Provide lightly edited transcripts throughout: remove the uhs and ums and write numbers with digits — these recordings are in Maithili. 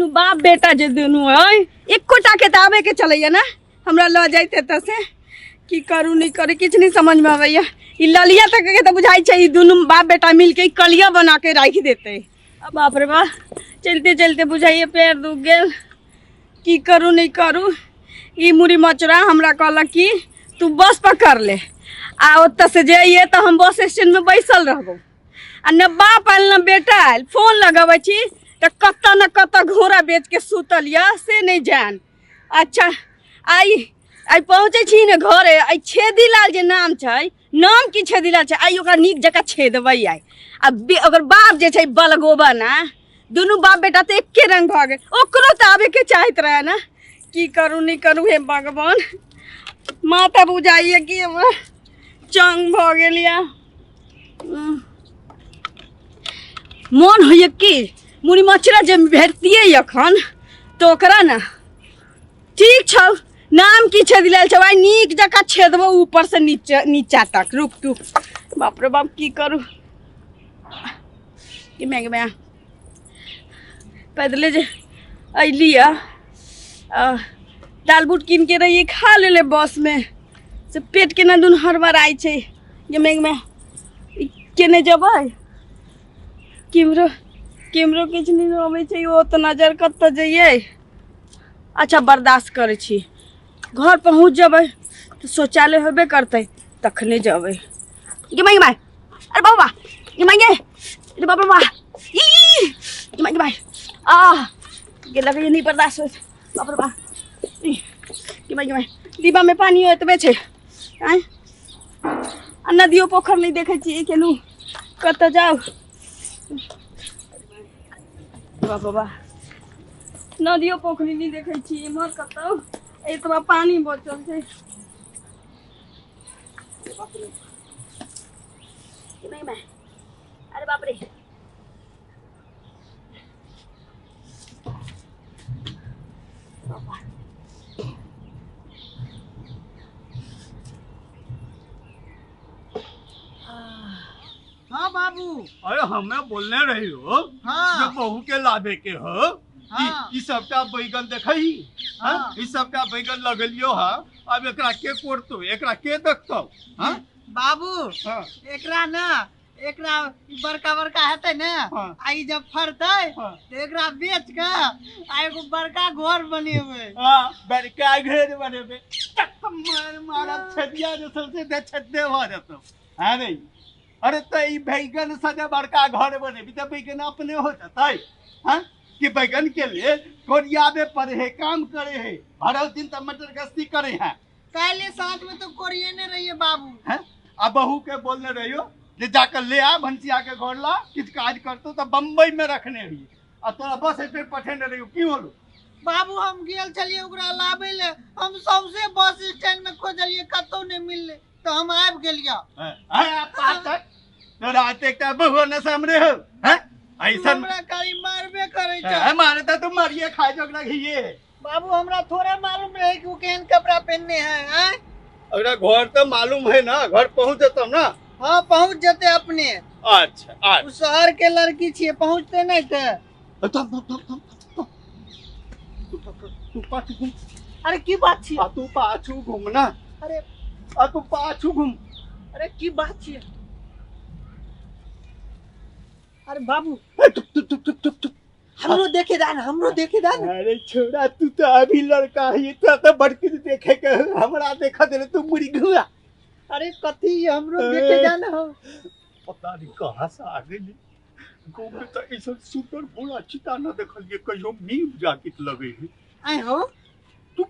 दुनू बाप बेटा जे दुनू अइ, एकोटा के तऽ आबे के चलैया ने हमरा लऽ जाइत एतऽ से। की करू नहि करू किछु नहि समझमे अबैया। ई ललिया तक के तऽ बुझाइ छै ई दुनू बाप बेटा मिलके ई कलिया बना के राखि देतै। आ बाप रे बाप, चलिते चलिते बुझाइए पैर दुख गेल। की करू नहि करू। ई मुड़ी मचरा हमरा कहलक कि तू बस पकड़ ले आ ओतऽ से जइए तऽ हम बस स्टैंडमे बैसल रहबौ। आ न बाप आयल न बेटा आयल। फोन लगबै छी तऽ कतऽ न कतऽ घोड़ा बेच के सुतल यऽ से नहि जान। अच्छा आइ आइ पहुँचै छी ने घरे, आइ छेदीलाल जे नाम छै, नाम की छेदीलाल छै, आइ ओकरा नीक जकाँ छेदबै आइ। आ ओकर बाप जे छै बलगोबा ना, दुनू बाप बेटा तऽ एके रंग भऽ गेल। ओकरो तऽ आबैके चाहैत रहै ने। की करू नहि करू हे भगवान, माथा बुझाइए कि हमरा चंग भऽ गेल यऽ। मोन होइए कि मुड़ी मचरा जे भेटतियै एखन तऽ ओकरा ने ठीक छौ, नाम की छेदलाल छौ, आइ नीक जकाँ छेदबौ ऊपर से नीचा नीचा तक। रुक तू, बाप रे बाप की करू। कि मैं मैं पैदले जे अयली आ दाल बूट कीन के रहिए खा लेले बस में, से पेट केना दुनू हड़बड़ाइ छै। गे मैं मैं केने जेबै, केम्हरो केम्हरो किछु नहि अबै छै, ओ तऽ नजर कतऽ जइयै। अच्छा बर्दाश्त करै छी, घर पहुँच जेबै तऽ शौचालय होबे करतै तखने जेबै। गे माय गे माय, अरे बाबा गे माय गे, अरे बाबा बा, ई गे माय गे माय, आ गे लगैए नहि बर्दाश्त होइत। बाप रे बा, ई गे माय गे माय, डिब्बा में पानी एतबे छै। आँय आ नदियो पोखरि नहि देखै छियै केनू, कतऽ जाउ। बाप रे बा, नदियो पोखरि नहि देखै छियै इम्हर कतौ, एतबा पानी बचल छै। बाप रे, नहीं मैं, अरे बाप रे। बाबा। हाँ बाबू। अरे हमें बोलने रही हो। हाँ। जो बहू के लाभे के हो। हाँ। ई सबटा बैगन देखही। हाँ? हाँ। ई सबटा बैगन लगलियो हा, अब एकरा के कोड़तो, एकरा के देखतो? हाँ? बाबू, हाँ। एकरा ना, एकरा ई बड़का बड़का हेतै ने, हाँ। आ ई जब फड़तै, हाँ। तऽ एकरा बेच के आ एगो बड़का घर बनेबै। हाँ, बड़का घर बनेबै। तक मार मारब छदिया जे सबसे दे छदे भऽ जेतौ। हाँ रे। अरे तऽ ई बैगन से जे बड़का घर बनेबी तऽ बैगन अपने हो जेतै। हाँ? कि बैगन के लिए कोरियाबे पड़े है, काम करे है, भरल दिन तऽ मटर गश्ती करे है। काल्हि साँझ में तो कोरियने रहिए बाबू। हैं? आ बहू के बोलने रहियो जे जाकर ले आ भनसिया के घर ला, किछु काज करतो तऽ बम्बई में रखने रहिए, आ तोरा बस स्टैंड पठेने रहियो, की होलो? बाबू हम गेल छलिए ओकरा लाबै ले, हम सौंसे बस स्टैंड में खोजलिए कतौ नहीं मिलले, तऽ हम आबि गेलियै। हैं? हैं, पाठक, तोरा एतेक टा बहू ने सामने हो, हैं? ऐसन हमरा खाली मारबे करै छै। हैं, मारे तऽ तू मारिए खाइ जोग रहिए। बाबू हमरा थोड़े मालूम रहे कि वो केहन कपड़ा पहनने है, हैं? अगला घर तो मालूम है ना, घर पहुंच जतम ना? हाँ पहुंच जते अपने। अच्छा, अच्छा। उ शहर के लड़की छिए, पहुंचते नहीं थे। थम, थम, थम, थम, थम। तू पाछू घूम। अरे की बात छिए? आ तू पाछू घूम ना। अरे। आ तू पाछू घूम। अरे की बात छिए? अरे बाबू। ए, चुप, चुप, चुप, चुप, चुप, चुप। हमरो देखे दान, हमरो देखे दान। अरे छोड़ा, तू तो अभी लड़का है, तो तो बड़की देखे के हमरा देखा दे तू मुड़ी घुआ। अरे कथी हमरो देखे दान हो। पता नहीं कहाँ से आ गई। गाँव में तो ऐसा सुंदर घोड़ा चिता न देखलिए कहियो, नीम जाकित लगे है। आय हो। तू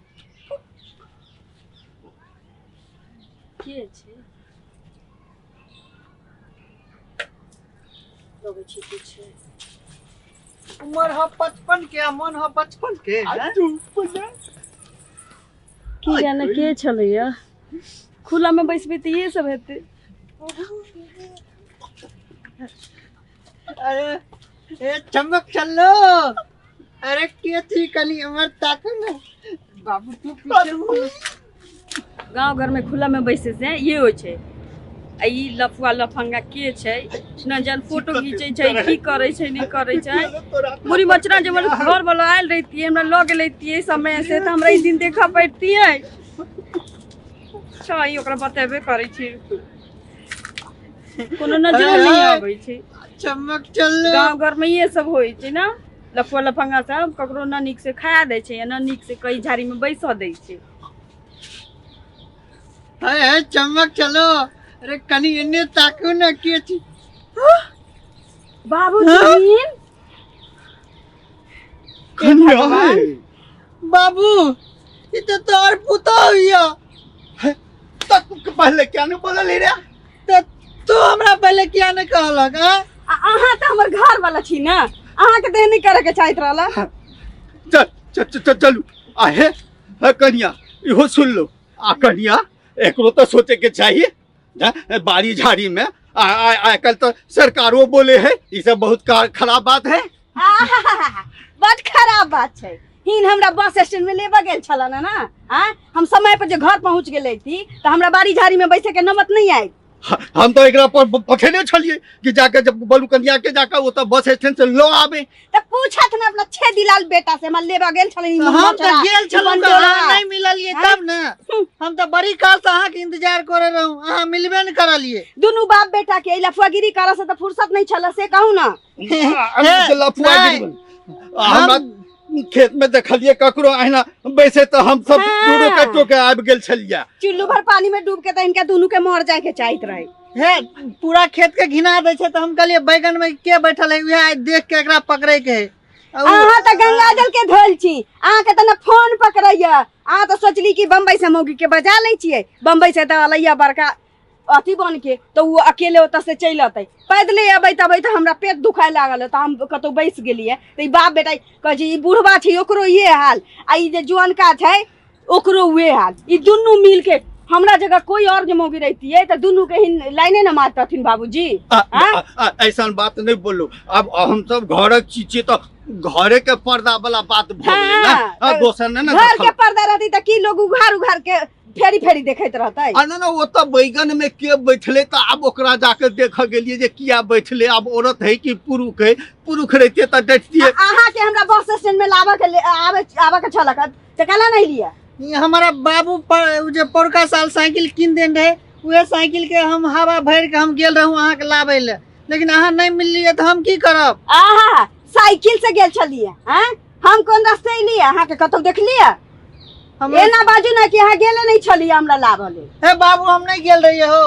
के छै? लगै छै किछु। उमर हो 55 के आ मन हो 55 के, आ हैं? तू बोले। की जाने के छलैया, खुला में बैसबै तऽ इहे सब हेतै। अरे ए चमक चलो। अरे के थी कनी हमर ताक न बाबू, तू पीछे मुड़। गांव घर में खुला में बैसे से ये होइ छै। आ ई लफुआ लफंगा के छै न जान फोटो घीचै छै की करै छै नहि करै छै। मुड़ी मचना जे हमर घर वाला आयल रहितियै, हमरा लऽ गेल रहितियै समय से, तऽ हमरा ई दिन देखऽ पड़तियै। अच्छा, ई ओकरा बतेबे करै छी, कोनो नजर नहि आबै छै। चमक चललो। गाँव घर में ये सब होइ छै ने, लफुआ लफंगा सब ककरो न नीक से खा दै छै न नीक से कई झाड़ी में बैसऽ दै छै। हाय हाय चमक चलो, अरे कनी एने ताकू ने के छी। बाबू छथिन। कनिया बाबू, ई तो तोहर पुतोह हिया। तक पहले क्या नहीं बोलल रे? त तू हमरा पहले किया नहीं कहलक? आ अहाँ तऽ हमर घर वाला छी ने, अहाँके तऽ नहि करे के चाहैत रहला। चल चल चल चलू। आ हे हे कनिया, इहो सुन लो। आ कनिया, एकरो तो सोचे के चाहिए बाड़ी झाड़ी में। आजकल तो सरकारो बोले है ई सब बहुत खराब बात है। बड खराब बात छै। हिन हमरा बस स्टैंड में लेबऽ गेल छलन ना, आ हम समय पर जे घर पहुंच गेल थी तऽ हमरा बाड़ी झाड़ी में बैसे के नौबत नहीं आयल। हम तो एकरा पर पठेने छलिए कि जाके जब बलू कनिया के जाके ओतऽ बस स्टैंड से ल आबे। तऽ पूछत ना अपना छेदीलाल बेटा से, हमरा लेबऽ गेल छलन। तऽ हम तऽ गेल छलहुँ तऽ अहाँ नहीं मिललिए तब ने। हम तऽ बड़ी काल से अहाँके इंतजार करे रहूँ, अहाँ मिलबे नहीं करलिए। दुनू बाप बेटा के लफुआगिरी करे से तऽ फुर्सत नहीं छल, से कहू ना। लफुआगिरी हमरा खेत में देखलिए ककरो अहिना बैसे तऽ हम सब दूरो के टोके आबि गेल छलिए। चुल्लू भर पानी में डूब के तऽ इनका दुनू के मर जाए के चाहत रहे। हे पूरा खेत के घिना दै छै तऽ हम कहलिए बैगन में के बैठल है, उएह देख के एकरा पकड़े के है। अहाँ तऽ गंगा जल के धोल छी, अहाँ के तऽ न फोन पकड़ैया। अहाँ तऽ सोचली कि बम्बई से मौगी के बजा लै छियै, बम्बई से तऽ अलैया बड़का अथी बन के तऽ ओ अकेले ओतऽ से चलि अतै। पैदले अबैत अबैत हमरा पेट दुखाय लागल तऽ हम कतहु बैस गेलियै। तऽ ई बाप बेटा कहै छै, ई बुढ़बा छै ओकरो इहे हाल, आ ई जे जुअनका छै ओकरो उहे हाल। ई दुनू मिल के हमरा जगह कोई और जे मौगी रहितियै तऽ दुनू के हिन लाइने न मारतथिन बाबूजी। ऐसा बात नहीं बोलू। अब हम सब घरक चीज छियै तऽ घरे के पर्दा वाला बात भऽ गेलै ने। दोसर ने घर के पर्दा रहती तऽ की लोग उघार उघार के फेरी फेरी देखैत रहतै? आ न, ओतऽ बैगन में के बैठले तऽ आब ओकरा जाके देखऽ गेलियै जे किया बैठले, आब औरत है कि पुरुष है। पुरुष रहितियै तऽ डटितियै। अहाँ के हमरा बस स्टैंड में लाबऽ के आबऽ के छलक तऽ केना नहीं लिअ? ई हमारा बाबू पर जे पौरका साल साइकिल कीन देने रहे, उहे साइकिल के हम हवा भरि के हम गेल रहूँ अहाँ के लाबै ले, लेकिन अहाँ नहीं मिललियै तऽ हम की करब? आहा, साइकिल से गेल छलियै, हैं? हम कोन रास्ते एलियै? अहाँ के कतौ देखलियै? एना बाजू ना कि अहाँ गेले नहीं छलियै हमरा लाबऽ लेल। हे बाबू, हम नहीं गेल रहियै हो।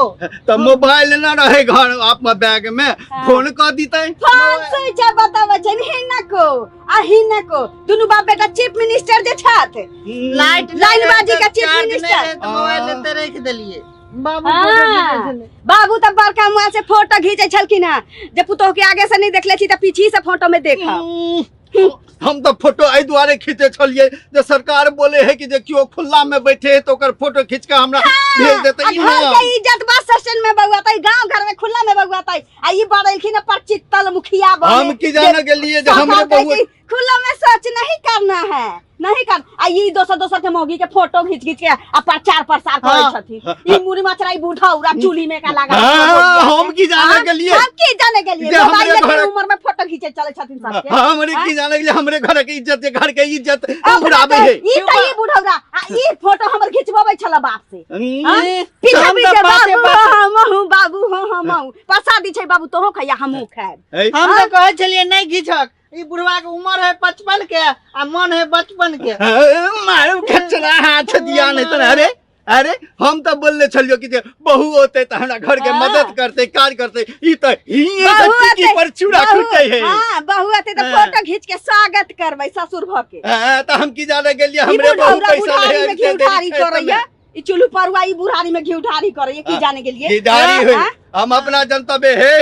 तऽ मोबाइल ना रहे घर आप बैग में, फोन कऽ दितै। फोन स्विच बताबै छै हिनको आ हिनको दुनू बाप बेटा चीफ मिनिस्टर जे छथि, लाइट लाइनबाजी के चीफ मिनिस्टर। तऽ मोबाइल एते राखि देलियै बाबू। बाबू तऽ बड़का मोबाइल से फोटो घीचै छलखिन हँ, जे पुतोह के आगे से नहीं देखले छी तऽ पीछे से फोटो में देखब। हम तऽ फोटो एहि दुआरे खींचे छलियै जे सरकार बोले है कि जे केओ खुला में बैठे है तो ओकर फोटो खींच के हमरा भेज देतै। आ घर के इज्जत बस स्टैंड में बउआतै, गांव घर में खुला में बउआतै। आ ई बड़ेलखिन हँ परचित्तल मुखिया बने। हम की जाने गेलियै जे हमरे सरकार कहै छै, खुला में सच नहीं करना है, नहीं कर। आ ई दोसर दोसर के मौगी के फोटो घीच घीच के आ प्रचार प्रसार करै छथिन। ई मुड़ी मचराई बूढ़ा उड़ा चूल्ही में का लगा। हम की जाने गेलियै? हम की जाने गेलियै? जे हमरे मोबाइल के घर उम्र में फोटो घीचे चले छथिन सबके। हमरे की जाने गेलियै हमरे घर के इज्जत, घर के इज्जत अपना उड़ाबै तऽ है। ई तऽ ई बुढ़ौरा आ ई फोटो हमर घिचबबै छला बाप से। पीछा हम तऽ पीछे पाछे बाबू पाछे। हो हमहु, बाबू हो हमहु, प्रसादी छै बाबू तोहो खैया हमहु खायब। हम तऽ कहै छलियै नहीं घिचक, ई बुढ़वा के उम्र है 55 के आ मन है बचपन के। मारू खचरा हाथ दिया नहीं तो। अरे अरे, हम तो बोलले छलियो कि जे बहू होते तो हमरा घर के मदद करते, कार्य करते। ई तो हिये से बहू टिकी अते- पर चूड़ा कुटे है। हाँ, बहू अते तो फोटो घीच के स्वागत करबै ससुर भ के। तो हम की जाने गेलियै ई हमरे बहू बुढ़ौरा पैसा बुढ़ारी रहे में घी उठारी करैया, ई चुल्लू परुआ ई बुढ़ारी में घी उठारी करैया, की जाने गेलियै? घी होई। हाँ? हम अपना जनतबे हे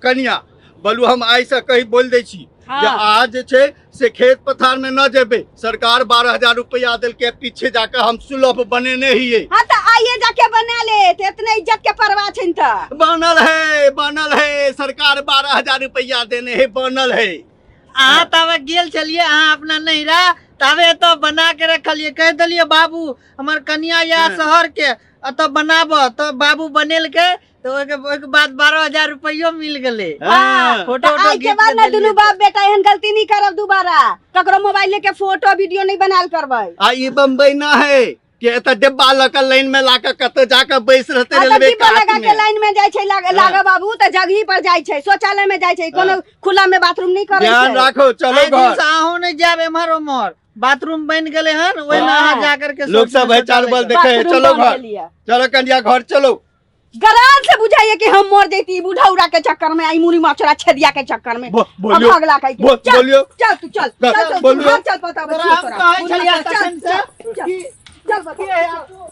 कनिया बोलू, हम आइ से कही बोल दै छी जे आज जे छै से खेत पथार में न जेबै। सरकार 12,000 रुपया देलकै, पीछे जाके हम सुलभ बनेने हियै। हाँ तऽ आइए जाके बना ले, तऽ इतने इज्जत के परवाह छै तऽ। बनल है, बनल है, सरकार 12,000 रुपया देने है, बनल है। अहाँ ताबे गेल छलियै अहाँ अपना नैहरा, ताबे एतऽ बना के रखलियै, कहि देलियै बाबू हमर कनिया या शहर के एतऽ बनाबऽ, तऽ बाबू बनेलकै। तऽ ओहिके ओहिके बाद 12,000 रुपैयो मिल गेलै। हाँ। फोटो तऽ उटो आइ के घीच बाद के ना दुनू देलियै। बाप बेटा एहन गलती नहीं करब दोबारा, ककरो मोबाइल के फोटो वीडियो नहीं बनाल करबै। आ ई बम्बई ना है कि एतऽ डिब्बा लऽ कऽ लाइन में लाके कतौ जाके बैस रहते आ तऽ रेलवे डिब्बा कात लगा के में। लाइन में जाइ छै लागे बाबू, तऽ जगही पर जाइ छै, शौचालय में जाइ छै, कोनो खुला में बाथरूम नहीं करै ध्यान छै। राखो, चलो आइ दिन घर। से अहूँ नहि जायब एम्हर ओम्हर, बाथरूम बनि गेलै हन, ओहिमे हाँ। अहाँ जा करके लोग सब है चार बल देखे है, बाथरूम चलो बंद घर। के लिए। चलो कन्या घर चलो। गराज से बुझाइए कि हम मर जैती बुढ़ौरा के चक्कर में, आई मुरी मचरा छेदिया के चक्कर में। बोलियो। अभगला कहि के। चल, बोलियो। चल तू चल, चल, चल, बोलियो। घर चल, बताबै तोरा छियौ हम तोरा। कहै छलियै चल, तखन से चल, चल, कि चल, बताबै के छियौ।